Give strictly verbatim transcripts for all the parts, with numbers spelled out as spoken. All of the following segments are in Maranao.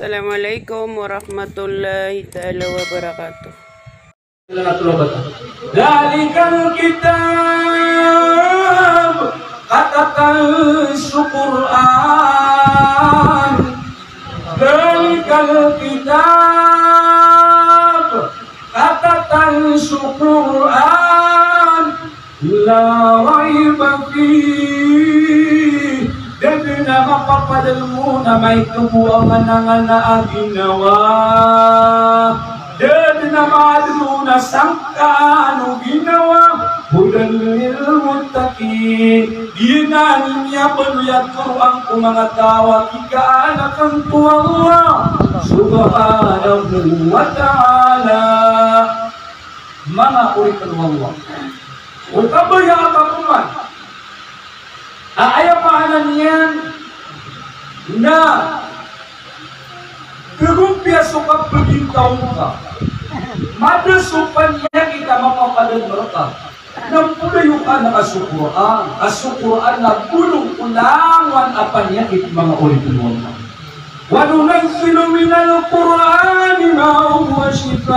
Assalamualaikum warahmatullahi taala wabarakatuh. Dzalikal kitab, katatan so Qur'an. Dzalikal kitab, katatan so Qur'an. La rayba fih. Da dn a mapapadalm on a maito bo a manangana a ginawa. Da dn a maadn on a sangkaan o ginawa. Hudan lil muttaqin. Giyanan i miyabaloy a toroan ko manga taw a kikaana kangko Allah subhanahu wa ta'ala. Manga oripn o Allah. O kabaya a kakoman a aya maana niyan na pagompiya so kapagintaw ka, mada so paniyakit a mapapadalm rka, na mbolay o ka na ka so Qur'an, ka so Qur'an na bolong o langowan a paniyakit, manga oripn o Allah. Wa nunazzilu minal Qur'ani ma huwa shifaa'un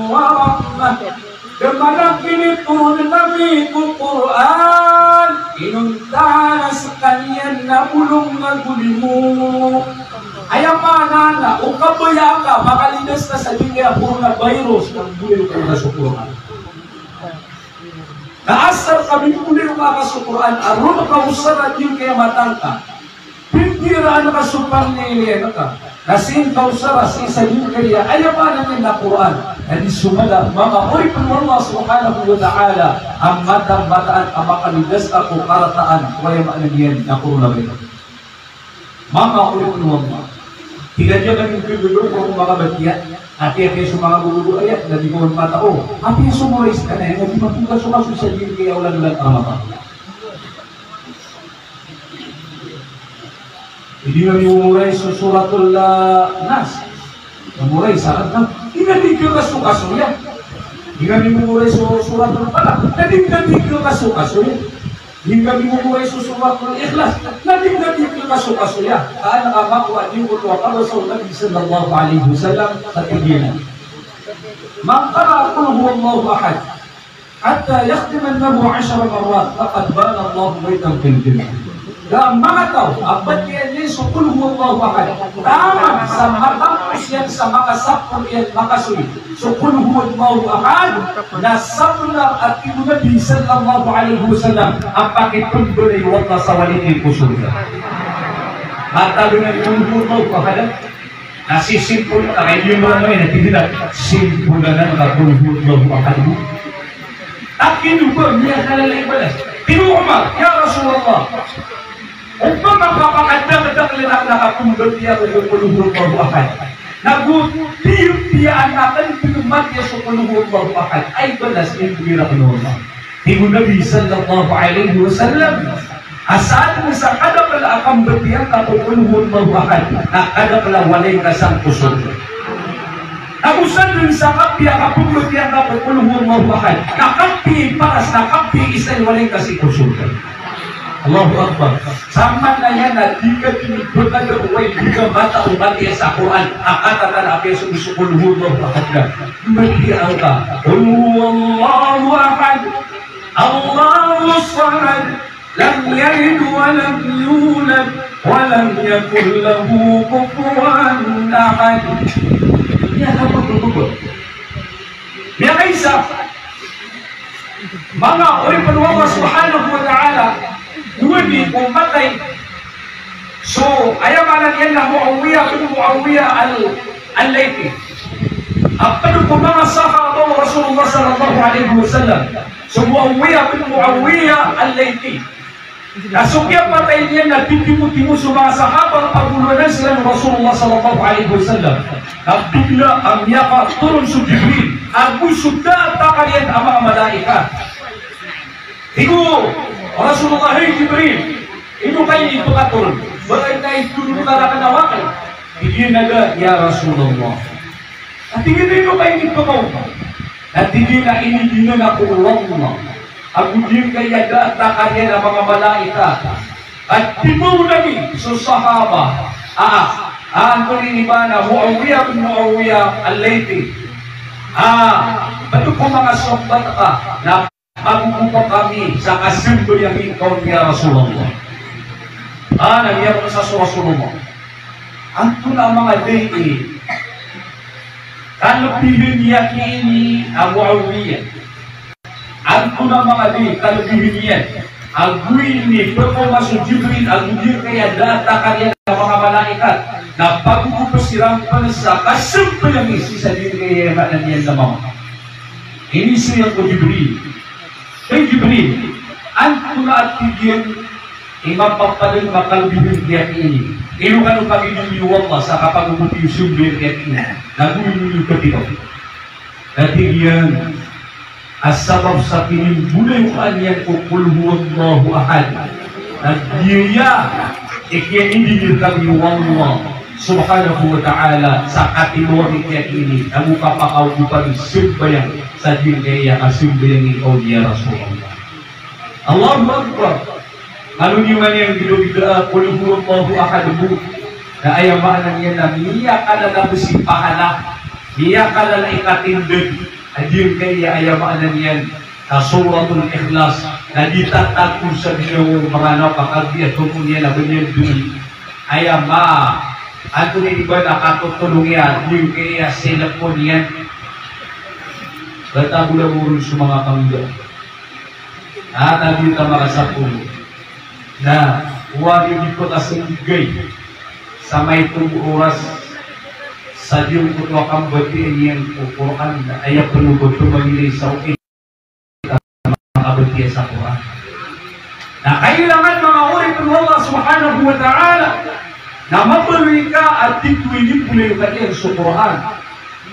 wa rahmah. Da man a kinitoron ami ko Qur'an, inonta na skaniyan na bolong ago limo. Aya maana na o kabaya ka, makalidas ka sa giyangkaya coronavirus, na mbolay o ka na ka so Qur'an. Na asar ka mimbolay o ka na ka so Qur'an, a roo ka osara giyangkaya matang ka. Pindira a na ka so pangni iyan ka. Na sii ka osara sii sa giyangkaya, aya maana niyan na Qur'an. Na di so mala, manga oripn o Allah subhanahu wa ta'ala, a mataan-mataan a makalidas ka ko karataan ko aya maana niyan na coronavirus. Manga oripn o Allah. Tig a di akn kagagaw ko manga batiya. Apiya, apiya so manga gogogo aya, na di ko matao. Apiya so moray skaniyan, na di mapoon ka so kaso sa giyangkaya olan-olan a Ramadan. Di nga mimomoray so Suratul, ah, Nas. Na moray sa adat na. Di nga di ka kasokasoya. Di nga mimomoray so Suratul Falaq. Na di nga di ka kasokasoya. Di nga mimomoray so Suratul Ikhlas. Na di nga di ka kasokasoya. Ka an ka makowa di ko to a kabasa o Nabi sallallahu alaihi wasallam sa tig iyan a, "Man qara'a qul huwallahu ahad hatta yakhtimahu ashara marrat, faqad bana Allahu baytahu fil jannah." Da a manga taw a batiya niyan so Qul Huwallahu Ahad taman sa matapos iyan sa makasapolo iyan makasoy so Qul Huwallahu Ahad, na sabnar a tig o Nabi sallallahu alaihi wasallam a pakipmbalay o Allah sa walay ko sorga. Matago na Qul Huwallahu Ahad. Na sisimpol ka, kay di mo na, na tig iyan a, simpol ka na, na Qul Huwallahu Ahad. Akin o ba miyakalala i balas? Tig o Umar, "Ya Rasulullah, opama ka pakadakdakl akn a kapmbatiya ko ko Qul Huwallahu Ahad, nago piyapiyaan akn pn matiya so Qul Huwallahu Ahad, ay balas i mbgay rakn o Allah?" Tig o Nabi sallallahu alaihi wasallam a sadn sa kadakl a kambatiya ngka ko Qul Huwallahu Ahad na kadakl a walay ngka sangko sorga. Ago sadn sa kapiya a kambatiya ngka ko Qul Huwallahu Ahad na kapiya i paras, na kapiya i isa i walay ngka sii ko sorga. Allahu Akbar. Samanaya na di ka di bkadakl, way di ka matao matiya sa Qur'an a katatan a apiya so Qul Huwallahu Ahad ka. Matiya angka Qul Huwallahu Ahad, Allahus Samad, lam yalid wa lam yulad, wa lam yakul lahu kufuwan ahad. Miyakaisa, manga oripn o Allah subhanahu wa ta'ala, gowani ko matay so, aya maana niyan na Muawiyah bin Muawiyah al-, al-Laythi. A pd ko manga sahaba o Rasulullah sallallahu alaihi wasallam so Muawiyah bin Muawiyah al-Laythi. Na so kiyapatay niyan na titimo-timo so manga sahaba a pagolowanan siran o Rasulullah sallallahu alaihi wasallam. Na bigla a miyakatoron so Jibril ago so datar iyan a manga malaikat. Tig o Rasulullah, "Hay Jibril, ino ka inipkatoron? Ba aya initoron ka rakn a wakl?" Tig iyan a, "Ya Rasulullah." A tig iyan a, "Ino ka inipkaon?" A tig iyan a, "Iniginan ako o Allah ago giyangkaya datar iyan a manga malaikat At timbang o Nabi so sahaba, a, a, antonaa ini ba na Muawiyah bin Muawiyah Al-Laythi. A, bado ko manga sahabat ka na pagogopa kami sa kasambayang ingka on, ya Rasulullah. A, na miyabaloy sa so Rasulullah. Antonaa manga dai i kalebihan iyan ini a Muawiyah? Antonaa manga dai i kalebihan iyan? Ago ini pekaoma so Jibril, ago giyangkaya da a takar iyan a manga malaikat, na pagogopa siran pn sa kasambayang i sii sa giyangkaya maana niyan na mama. Iniiza iyan ko Jibril. Hay Jibril, antonaa, tig iyan, i mapapadalm a kalebihan iyan ini? Ino kano pagidon iyo o Allah sa kapagogopa iyo sa sambayang iyan ini? Na go ino niyo kapito? Na tig iyan a sabap sa kinimbolayokaan iyan ko Qul huwallahu ahad. Na giya i kiyaidingir kami o Allah subhanahu wa ta'ala sa katindg iyan ini, ago kapakaogopan i sambayang sa giyangkaya a sambayang ingka on, ya Rasulullah. Allahu Akbar. Kano niyo man iyan gidagdaa a Qul huwallahu ahad bo, na aya maana niyan na miyakalala bo si pahala, miyakalala i katindg a giyangkaya, aya maana niyan na Suratul Ikhlas, na di tatagor sa ginawa o manga nawak a kagiya tomo niyan a ba niyan dn, aya ma, antonaa ini ba na katotolong iyan, giyangkaya cellphone iyan. Bata bo la moron so manga kangga. Na tabi ta manga sapolo. Na oway, di pkasnggay sa maito bo oras sa giyangkoto a kambatiya niyan ko Qur'an, na aya pn o ba pmangilay sa okit a manga kabatiya sa Qur'an. Na kailangan, manga oripn o Allah subhanahu wa ta'ala, na mabaloy ka a tig o inimbolayoka iyan so Qur'an.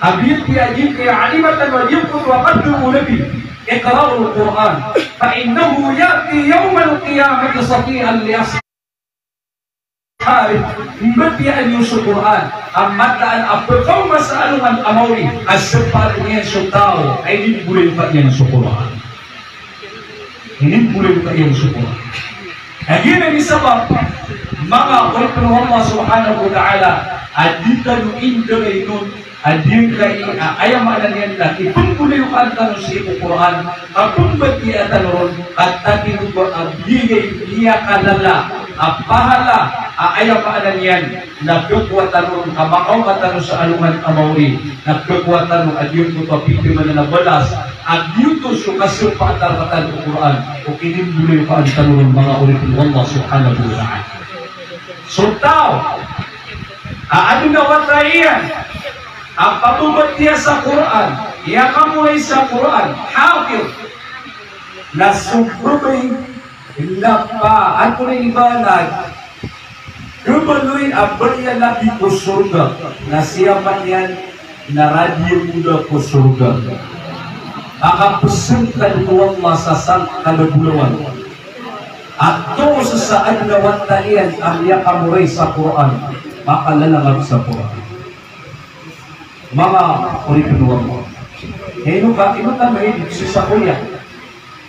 Kagiya tig iyan a giyangkaya a lima tano a giyangkoto a katero o Nabi, "Iqra'ul Qur'an, fa innahu ya'ti yawmal qiyamati shafi'an li ashabihi." Mbatiyaan iyo so Qur'an, a mataan a pkaoma sa alongan a maori, a shafaat iyan so taw a inimbolayoka iyan so Qur'an. Inimbolayoka iyan so Qur'an. Na giyanan i sabap, manga oripn o Allah subhanahu wa ta'ala, a di tano indalaynon a giyangkai a, aya maana niyan na ipmbolayokaan tano sii ko Qur'an, a pmbatiyaa tano ron, ka takigo ba a giyangkai a miyakalala a pahala a, aya maana niyan na pkowa tano ron ka makaoma tano sa alongan a maori, na pkowa tano a giyangkoto a pithamanan a balas, a giyoto so kasapaatan rktano ko Qur'an, o kinimbolayokaan tano ron, manga oripn o Allah subhanahu wa ta'ala. So taw a adn a wata iyan a pababatiya sa Qur'an, iyakamoray sa Qur'an, hafiz, na so babay na pa, antonaa ini ba na, kabaloy a ba iyan abi ko sorga, na siyaman iyan na radiya ko da ko sorga. Makapsngkad o Allah sa sangkala bolawan. Ato sa adn a wata iyan a miyakamoray sa Qur'an, makalalangab sa Qur'an. Manga oripn o Allah. Ino ka, ino ka maid so sa kuya.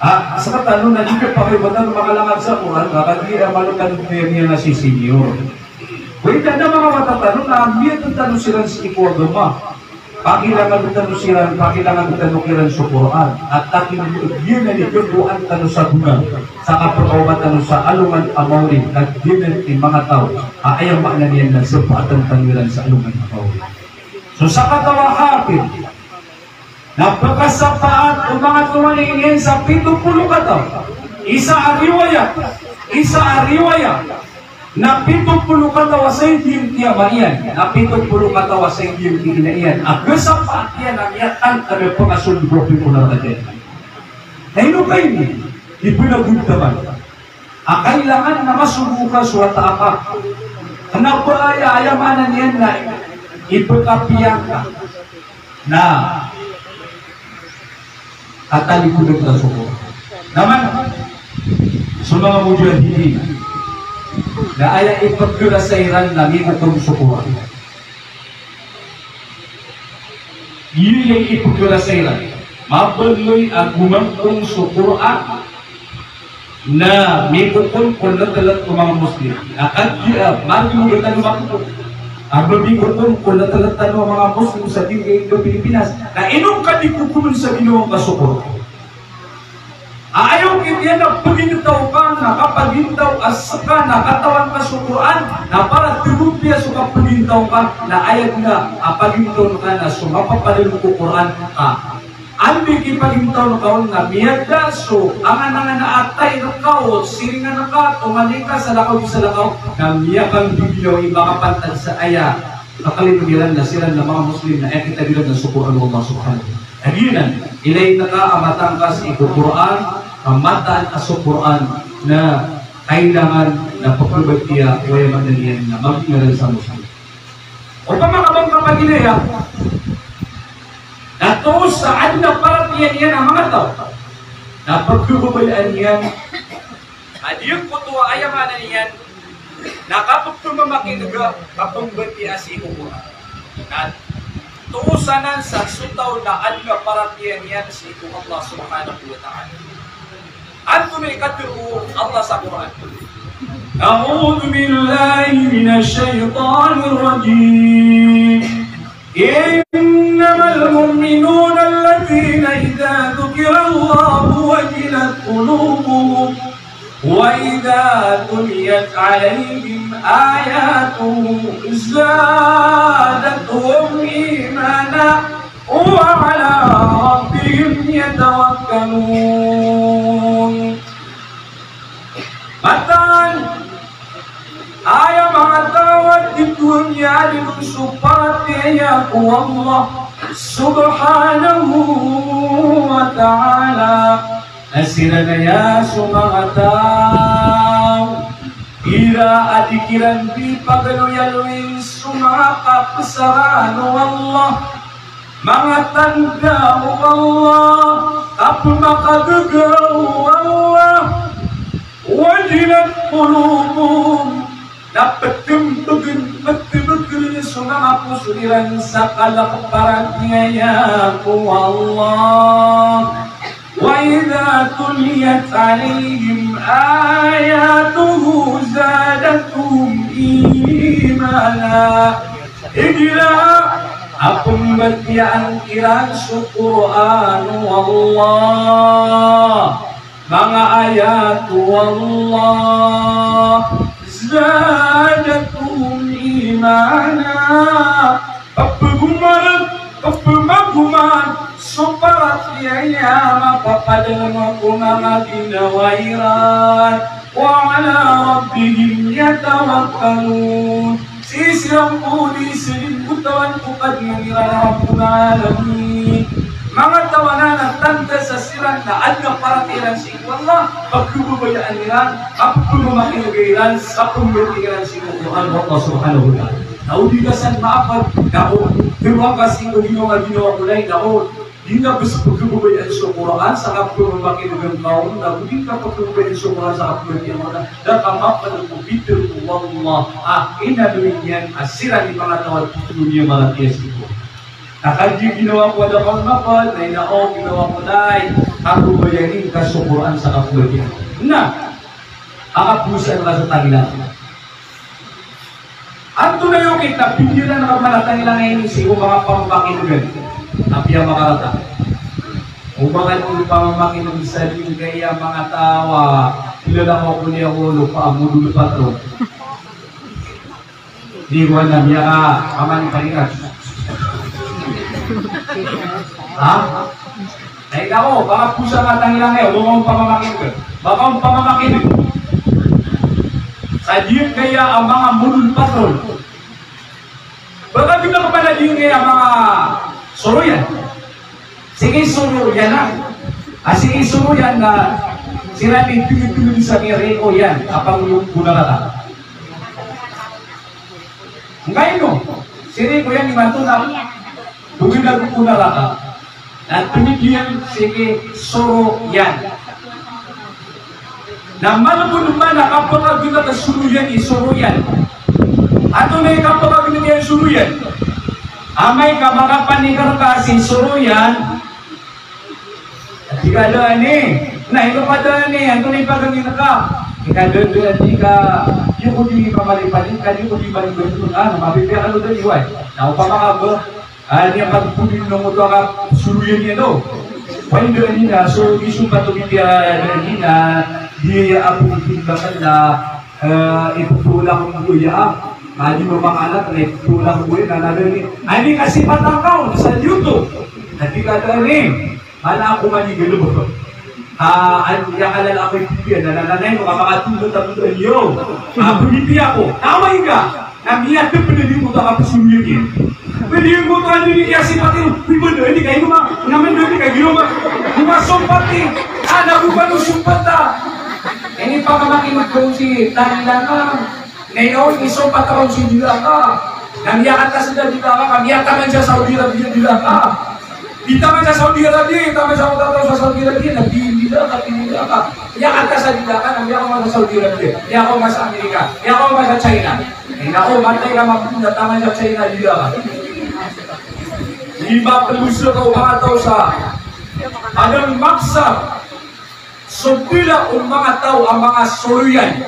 A, sktano na di ka pakay ba tano makalangab sa Qur'an, ka kagiya malo tano piyamiya na si senior. Kuya, na manga wata tano na miyatn tano siran sii ko agama. Pakilangaban tano siran, pakilangaban tano kiran so Qur'an. At takigiyan a di kagowaan tano sa gona, sa kapakaoma tano sa alongan a maori, kagiya i manga taw a, aya maana niyan na sapaatan tano iran sa alongan a maori. So sakataw a hafiz na pkasapaat o manga tonganay niyan sa pito polo kataw. Isa a riwayat, isa a riwayat na pito polo kataw a saidiyan ki ama iyan, na pito polo kataw a saidiyan ki ina iyan. A kasapaat iyan a miyatangkd a pkasold ko api ko naraka jahannam. Na ino ka ini? Di pn a gomitaman. A kailangan na masogo ka so wata aka. Kna ba aya, aya maana niyan na ipkapiya ka na katalikodan ka so Qur'an. Na man so manga mujahidin na aya ipgrasa iran na mikokom so Qur'an. Giya i ipgrasa iran. Mabaloy a gomangkong so Qur'an. Na mikokom ko letelet o manga Muslim. Na kagiya, ah, margin o tano makoko. Aba mikokom ko letelet tano a manga Muslim sa giyangkai a Pilipinas. Na ino ka di kokomen sa ginawa ngka so Qur'an? Aya okit iyan na pagintaw ka, na kapagintaw a seka na katawan ka so Qur'an, na para tegopiya so kapagintaw ka, na aya dn a pagintaw ka na so mapapadalem ko Qur'an ka. Anda i kipagintaw ka on na miyada so angan-angan a atay rka o siringan ka, tomani ka salakaw di salakaw, na miyakanggiginawa i makapantag sa aya. Kakalimoon iran na siran na manga Muslim na aya kitab iran na so Qur'an o Allah Subhanahu wa Ta'ala. Lagid anan, ilay ngka a mataan ka sii ko Qur'an, a mataan ka so Qur'an na kailangan na pekhabatiya, aya maana niyan na maging anan sa Muslim. Opama ka ba ngka paginaya, na toos sa adn a paratiyaya niyan a manga taw, na pekhababayaan iyan a di koto a aya maana niyan na kapepemamakinega, kapembatiya sii ko Qur'an. Na toos anan sa so taw na adn a paratiyaya niyan sii ko Allah Subhanahu wa Ta'ala. Antonaa i katharo o Allah sa Qur'an? أعوذ بالله من الشيطان الرجيم. إنما المؤمنون الذين إذا ذكر الله وجلت قلوبهم وإذا تليت عليهم آياته زادتهم إيمانا وعلى ربهم يتوكلون. Mataan a aya manga taw a di toniya dn so paratiyaya ko Allah Subhanahu wa Ta'ala, na siran aya so manga taw igira a di kiran di pagaloyaloyin so manga kapesaraan o Allah, manga tanda o Allah, kapemakagaga o Allah. Wajilat qulubuhum, na petembegen, petembegen so manga poso iran sa kalek paratiyaya ko Allah. Wa idha tuliyat alayhim ayatuhu zadatuhum imana. Igira a pembatiyaan kiran so Qur'an o Allah, manga ayat o Allah, zadatuhum imana. Pepegoman, pepemagoman so paratiyaya, mapapadalem ko manga ginawa iran. Wa ala rabbihim yatawakkalun. Sii siran bo di sii ko Tawan ko Kadnan iran a Rabbul Alamin. Manga taw anan a tanda sa siran na adn a paratiyaya iran sii ko Allah, pagkababayaan iran, kapemamakineg iran, kapembatiya iran sii ko Qur'an o Allah Subhanahu wa Ta'ala. Na o di ka san maapad, na o di ka sii ko ginawa, ginawa ko lay, na o di ngka bes pagkababayaan so Qur'an sa kapemamakineg ka on, na o di ngka pagkababayaan so Qur'an sa kapembatiya ka on, na da ka maapad ko pitharo o Allah a inaloy niyan a siran i manga taw a di toniya maratiya sii ko. Na kagiya ginawa ko a da ka on maapad, na ino o ginawa ko lay, kababayai ngka so Qur'an sa kapembatiya. Na, a kaposan ka sa tangila. Antonaa i okit a pikiran ka man a tangila nga ini sii ko manga pamamakineg? Apiya makarata. O ba ka di pamamakineg sa giyangkaya manga taw a kilala ko niyan ko lopa a modul patron. Di ko na miyakaman palikat. Ha? Ay, nako, baka posan ka tangila nga, baka on pamamakineg. Baka on pamamakineg. Sa giyangkaya a manga modul patron. Baka di ka pala giyangkaya a manga soroyan. Sii ki soroyan a. A sii ki soroyan na siran i degedeged sa kiri o yan. Apang yung bunarata. Ngkaino, sii ko yan imanto na bogey na go ko naraka. Na tomigiyan sii ki soroyan. Na malebod man a kapakageneg a soroyan i soroyan. Antonaa i kapakageneg iyan soroyan? Amay ka makapanikar ka sii soroyan, Tig ka dn i, Na ino pd a ini, antonaa i pagangin ka? Ika dn dn di ka, di ko di pamalipalipal, di ko di malibadn ka, na mapipiya ka dn di, way. Na opama ka ba, ah, niyan pagpudin o oto a kapsoloyan iyan o. Way, dn ini na, so, isompat o pipiya dn ini na, di a pudin bakal na, eh, ipotolak ko iya. Madi mo mangalat na ipotolak ko iya, na dn ini. Ay, di kasi patakaw, sa YouTube. Na di ka dn ini. Mana ako manigalbk. Ah, an, ya kalala ako ipipiya, na, na, na, na, ino ka makatulog ako doon, yo. Ah, pipiya ako. Tama ka. Na miyatep na di ko ta kapsoloyan iyan. Pwede ko ta di niya si pati, pwede ba di kayo ma, naman di kayo ma. Kumasompat eh. Ah, nabukan o sompat ah. Ini pa ka makinig doon si Tanda ka. Na ino, isompat a kaon si Dila ka. Na miyakanta sa Dila ka, miyataman sa Saudi Arabia Dila ka. Di taman sa Saudi Arabia, taman sa kota sa Saudi Arabia, na di Dila ka, di Dila ka. Miyakanta sa Dila ka, na miyakaoma sa Saudi Arabia, miyakaoma sa Amerika, miyakaoma sa China. Ino, matay ka mapunda taman sa China Dila ka. Lima puluh sa kaoma taw sa Padang Maksa. So pila o manga taw a manga soloyan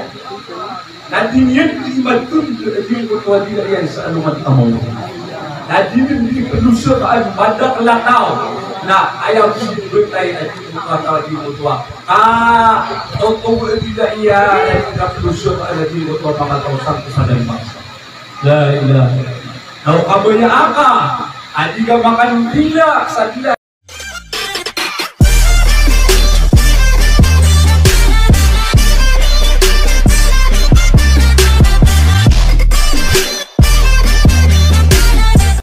na di niyan di matundg a di ko towa di iyan sa alongan a mawri. Na di niyan di plosa ka an madakl a taw na aya ko di betay a di ko towa di ko towa. Ka oto ko di iyan a di ka plosa ka an a di ko towa manga taw sa ko sa dan bangsa. La ilaha illallah. Na o kabaya aka a di ka makan dila sa dila